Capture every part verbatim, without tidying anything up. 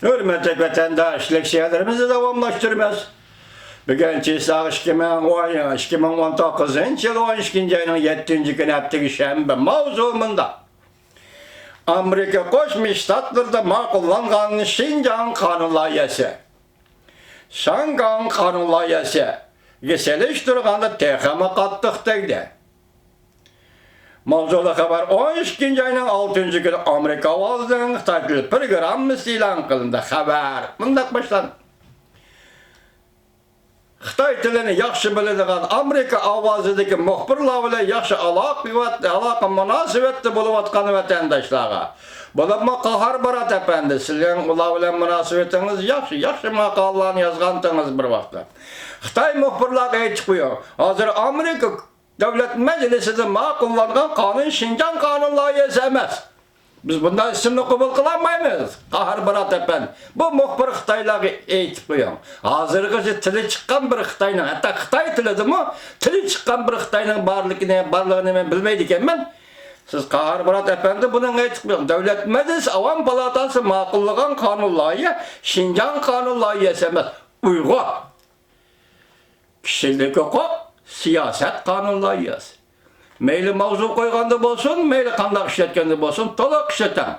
ھۆرمەتلىك ۋەتەنداش، لېكسىيەلىرىمىزنى داۋاملاشتۇرىمىز. بۈگۈن چېسلاق ئىككى مىڭ ئون، ئىككى مىڭ ئون توققۇزىنچى يىل ئون ئىككىنچى ئاينىڭ يەتتىنچى كۈنى، ھەپتىكى شەنبە. ماۋزۇ مۇنداق. ئامېرىكا قوشما شتاتلىرىدا ماقۇللانغان شىنجاڭ قانۇن لايىھەسى شاڭگاڭ قانۇن لايىھەسىگە سېلىشتۇرغاندا تېخىمۇ قاتتىق تەگدى. ماۋزۇلۇق خەۋەر. ئون ئىككىنچى ئاينىڭ ئالتىنچى كۈنى ئامېرىكا ئاۋازىنىڭ خىتاي تىلى پروگراممىسى ئېلان قىلىندى. خەۋەر مۇنداق باشلاندى. خىتاي تىلىنى ياخشى بىلىدىغان ئامېرىكا ئاۋازىدىكى مۇخبىرلار بىلەن ياخشى ئالاقە، ئالاقە مۇناسىۋەتتە بولۇۋاتقان ۋەتەنداشلارغا، بولۇپمۇ قاھار بارات ئەپەندى، سىزنىڭ ئۇلار بىلەن مۇناسىۋىتىڭىز ياخشى، ياخشى ماقالىلارنى يازغانتىڭىز بىر ۋاقىتتا. خىتاي مۇخبىرلارغا ئېيتىپ قويۇڭ، ھازىر ئامېرىكا دۆلەت مەجلىسىدە ماقۇللانغان قانۇن شىنجاڭ قانۇن لايىھەسى ئەمەس. بىز بۇنداق ئىسىمنى قوبۇل قىلالمايمىز. قاھار بارات ئەپەندى، بۇ مۇخبىر خىتايلارغا ئېيتىپ قويۇڭ. ھازىرغىچە تىلى چىققان بىر خىتاينىڭ، ھەتتا خىتاي تىلىدىمۇ تىلى چىققان بىر خىتاينىڭ بارلىقىنى، بارلىقىنى مەن بىلمەيدىكەنمەن. سىز قاھار بارات ئەپەندى بۇنىڭغا ئېيتىپ قويۇڭ. دۆلەت مەجلىسى ئاۋام پالاتاسى ماقۇللىغان قانۇن لايىھە شىنجاڭ قانۇن لايىھەسى ئەمەس، ئۇيغۇر كىشىلىك ھوقۇق سىياسەت قانۇن لايىھەسى. مەيلى ماۋزۇ قويغاندا بولسۇن، مەيلى قانداق ئىشلەتكەندە بولسۇن، تولۇق ئىشلىتىڭ.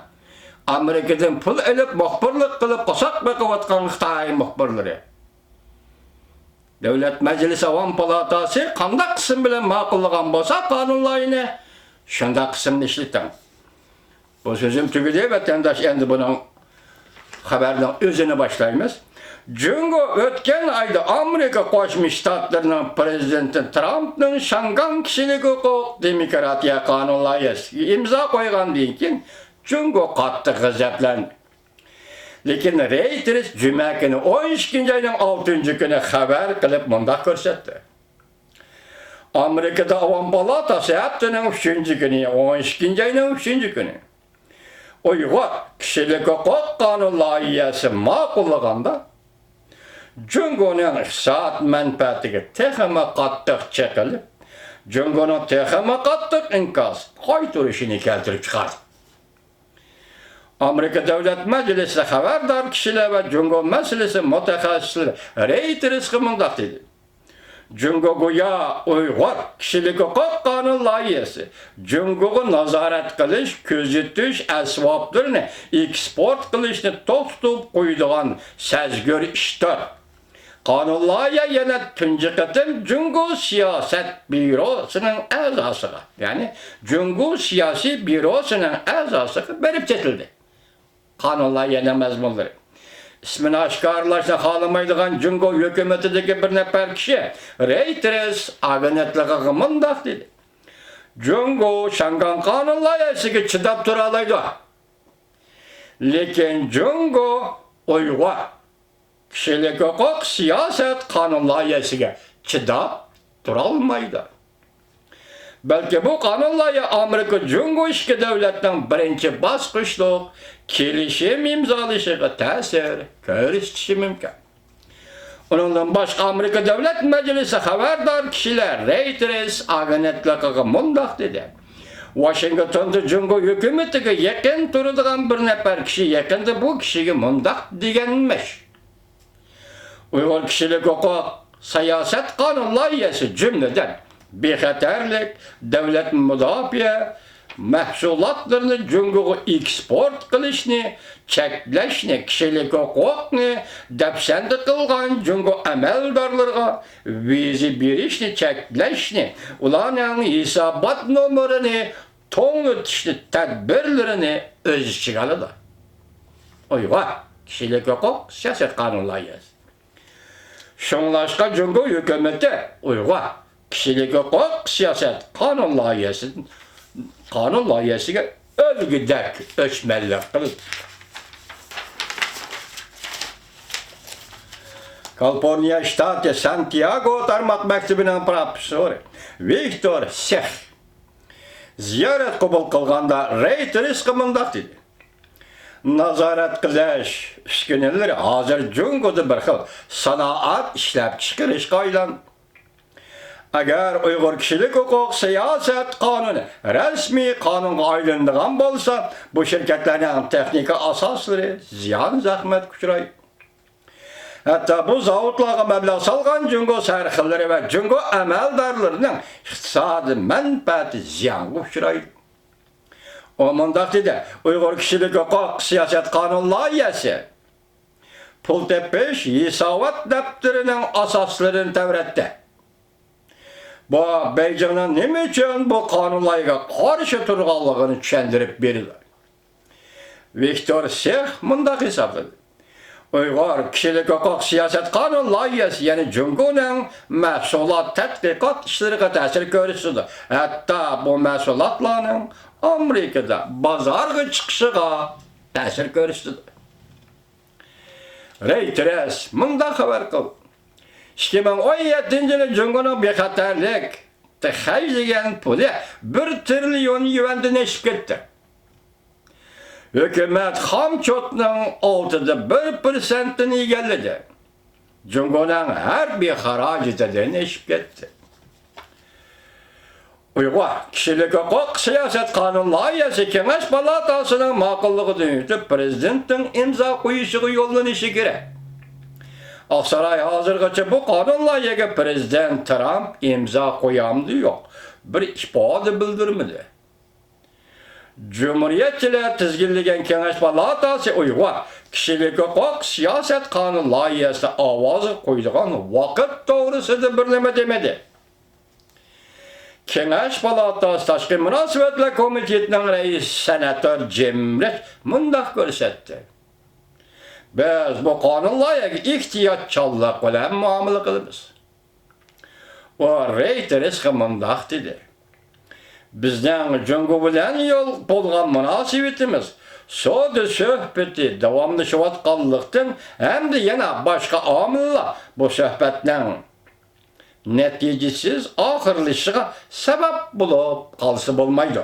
ئامېرىكىدىن پۇل ئېلىپ، مۇخبىرلىق قىلىپ، قورساق بېقىۋاتقان خىتاي مۇخبىرلىرى. دۆلەت مەجلىسى ئاۋام پالاتاسى قانداق قىسىم بىلەن ماقۇللىغان بولسا قانۇن لايىھىنى، شۇنداق قىسىمنى ئىشلىتىڭ. بۇ سۆزۈم تۈگىدى، ۋەتەنداش، ئەمدى بۇنىڭ خەۋەرنىڭ ئۆزىنى باشلايمىز. جۇڭگو ئۆتكەن ئايدا ئامېرىكا قوشما شتاتلىرىنىڭ پىرېزىدېنتى ترامپنىڭ شاڭگاڭ كىشىلىك ھوقۇق، دېموكراتىيە قانۇن لايىھەسىگە ئىمزا قويغاندىن كېيىن، جۇڭگو قاتتىق غەزەپلەندى. لېكىن رېيتېرس جۈمە كۈنى، ئون ئىككىنچى ئاينىڭ ئالتىنچى كۈنى خەۋەر قىلىپ مۇنداق كۆرسەتتى. ئامېرىكىدا ئاۋام پالاتاسى ھەپتىنىڭ ئۈچىنچى كۈنى، ئون ئىككىنچى ئاينىڭ ئۈچىنچى كۈنى ئۇيغۇر كىشىلىك ھوقۇق قانۇن لايىھەسى ماقۇللىغاندا، جۇڭگونىڭ ئىقتىساد مەنپەئەتىگە تېخىمۇ قاتتىق چېقىلىپ، جۇڭگونىڭ تېخىمۇ قاتتىق ئىنكاس قايتۇرۇشىنى كەلتۈرۈپ چىقاردى. ئامېرىكا دۆلەت مەجلىسى خەۋەردار كىشىلەر ۋە جۇڭگو مەسىلىسى مۇتەخەسسىسلىرى رېيتېرسقا مۇنداق دېدى: جۇڭگو گويا ئۇيغۇر كىشىلىك ھوقۇق قانۇن لايىھەسى، جۇڭگوغا نازارەت قىلىش، كۆزىتىش ئەسۋابلىرىنى ئېكسپورت قىلىشنى توختىتىپ قويىدىغان سەزگۈر ئىشتۇر. قانۇن لايىھە يەنە تۇنجى قېتىم جۇڭگو سىياسەت بيۇروسىنىڭ ئەزاسىغا، يەنى جۇڭگو سىياسىي بيۇروسىنىڭ ئەزاسىغا بېرىپ چېتىلدى. قانۇن لايىھەنىڭ مەزمۇنلىرى. ئىسمىنى ئاشكارىلاشنى خالىمايدىغان جۇڭگو ھۆكۈمىتىدىكى بىر نەپەر كىشى رېيتېرس ئاگېنتلىقىغا مۇنداق دېدى: جۇڭگو شاڭگاڭ قانۇن لايىھەسىگە چىداپ تۇرالايدۇ. لېكىن جۇڭگو ئۇيغۇر كىشىلىك ھوقۇق سىياسەت قانۇن لايىھەسىگە چىداپ تۇرالمايدۇ. بەلكى بۇ قانۇن لايىھە ئامېرىكا جۇڭگو ئىككى دۆلەتنىڭ بىرىنچى باسقۇچلۇق كېلىشىم ئىمزالىشىغا تەسىر كۆرسىتىشى مۇمكىن. ئۇنىڭدىن باشقا، ئامېرىكا دۆلەت مەجلىسى خەۋەردار كىشىلەر رېيتېرس ئاگېنتلىقىغا مۇنداق دېدى: ۋاشىنگتوندا جۇڭگو ھۆكۈمىتىگە يېقىن تۇرىدىغان بىر نەپەر كىشى يېقىندا بۇ كىشىگە مۇنداق دېگەنمىش: ئۇيغۇر كىشىلىك ھوقۇق سىياسەت قانۇن لايىھەسى، جۈملىدىن، بىخەتەرلىك، دۆلەت مۇداپىئە مەھسۇلاتلىرىنى جۇڭگوغا ئېكسپورت قىلىشنى چەكلەشنى، كىشىلىك ھوقۇقنى دەپسەندە قىلغان جۇڭگو ئەمەلدارلىرىغا ۋىزا بېرىشنى چەكلەشنى، ئۇلارنىڭ ھېسابات نومۇرىنى توڭلىتىشنى تەدبىرلىرىنى ئۆز ئىچىگە ئالىدۇ. ئۇيغۇر كىشىلىك ھوقۇق سىياسەت قانۇن لايىھەسى. شۇڭلاشقا جۇڭگو ھۆكۈمىتى ئۇيغۇر كىشىلىك ھوقۇق سىياسەت قانۇن لايىھەسى، قانۇن لايىھەسىگە ئۈلگىدەك ئۆچمەنلىك قىلدى. كالىفورنىيە شتاتى سانتىياگو تارماق مەكتىپىنىڭ پروفېسسورى ۋىكتور سېخ زىيارەت قوبۇل قىلغاندا رېيتېرسقا مۇنداق دېدى: نازارەت قىلىش ئۈسكۈنىلىرى ھازىر جۇڭگودا بىر خىل سانائەت ئىشلەپچىقىرىشقا ئايلاندى. ئەگەر ئۇيغۇر كىشىلىك ھوقۇق سىياسەت قانۇنى رەسمىي قانۇنغا ئايلىنىدىغان بولسا، بۇ شىركەتلەرنىڭ تېخنىكا ئاساسلىرى زىيان زەخمەتكە ئۇچرايدۇ. ھەتتا بۇ زاۋۇتلارغا مەبلەغ سالغان جۇڭگو سەرخىللىرى ۋە جۇڭگو ئەمەلدارلىرىنىڭ ئىقتىسادىي مەنپەئەتى زىيانغا ئۇچرايدۇ. ئۇ مۇنداق دېدى، ئۇيغۇر كىشىلىك ھوقۇق سىياسەت قانۇن لايىھەسى پۇل تېپىش ھېسابات دەپتىرىنىڭ ئاساسلىرىنى تەۋرەتتى. بۇ بېيجىڭنىڭ نېمە ئۈچۈن بۇ قانۇن لايىھەگە قارشى تۇرغانلىقىنى چۈشەندۈرۈپ بېرىدۇ. ۋىكتور سېخ مۇنداق ھېسابلىدى، ئۇيغۇر كىشىلىك ھوقۇق سىياسەت قانۇن لايىھەسى يەنە جۇڭگونىڭ مەھسۇلات تەتقىقات ئىشلىرىغا تەسىر كۆرسىتىدۇ، ھەتتا بۇ مەھسۇلاتلارنىڭ ئامېرىكىدا بازارغا چىقىشىغا تەسىر كۆرسىتىدۇ. رېيتېرس مۇنداق خەۋەر قىلدى، ئىككى مىڭ ئون يەتتىنچى يىلى جۇڭگونىڭ بىخەتەرلىك خەجلىگەن پۇلى بىر تىرىليون يۈەندىن ئېشىپ كەتتى. ھۆكۈمەت خامچوتنىڭ ئالتىدە بىر پىرسەنتىنى ئىگىلىدى. جۇڭگونىڭ ھەربىي خىراجىتىدىن ئېشىپ كەتتى. ئۇيغۇر كىشىلىك ھوقۇق سىياسەت قانۇن لايىھەسى كېڭەش پالاتاسىنىڭ ماقۇللۇقىدىن ئۆتۈپ، پىرېزىدېنتنىڭ ئىمزا قويۇشىغا يوللىنىشى كېرەك. ئاقساراي ھازىرغىچە بۇ قانۇن لايىھەگە پىرېزىدېنت ترامپ ئىمزا قويامدۇ يوق، بىر ئىپادە بىلدۈرمىدى. جۇمھۇرىيەتچىلەر تىزگىنلىگەن كېڭەش پالاتاسى ئۇيغۇر كىشىلىك ھوقۇق سىياسەت قانۇن لايىھەسىنى ئاۋازغا قويىدىغان ۋاقىت توغرىسىدا بىر نېمە دېمىدى. كېڭەش پالاتاسى تاشقى مۇناسىۋەتلەر كومىتېتىنىڭ رەئىسى سېناتور جىم رىچ مۇنداق كۆرسەتتى، بىز بۇ قانۇن لايىھەگە ئېھتىياتچانلىق بىلەن مۇئامىلە قىلىمىز. ئۇ رېيتېرسقا مۇنداق دېدى، بىزنىڭ جۇڭگو بىلەن يول بولغان مۇناسىۋىتىمىز سودا سۆھبىتى داۋاملىشىۋاتقانلىقتىن ھەمدە يەنە باشقا ئامىللار بۇ سۆھبەتنىڭ نەتىجىسىز ئاخىرلىشىشىغا سەۋەب بولۇپ قالسا بولمايدۇ.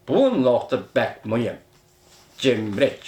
بۇ نۇقتا بەك مۇھىم. جىم رىچ.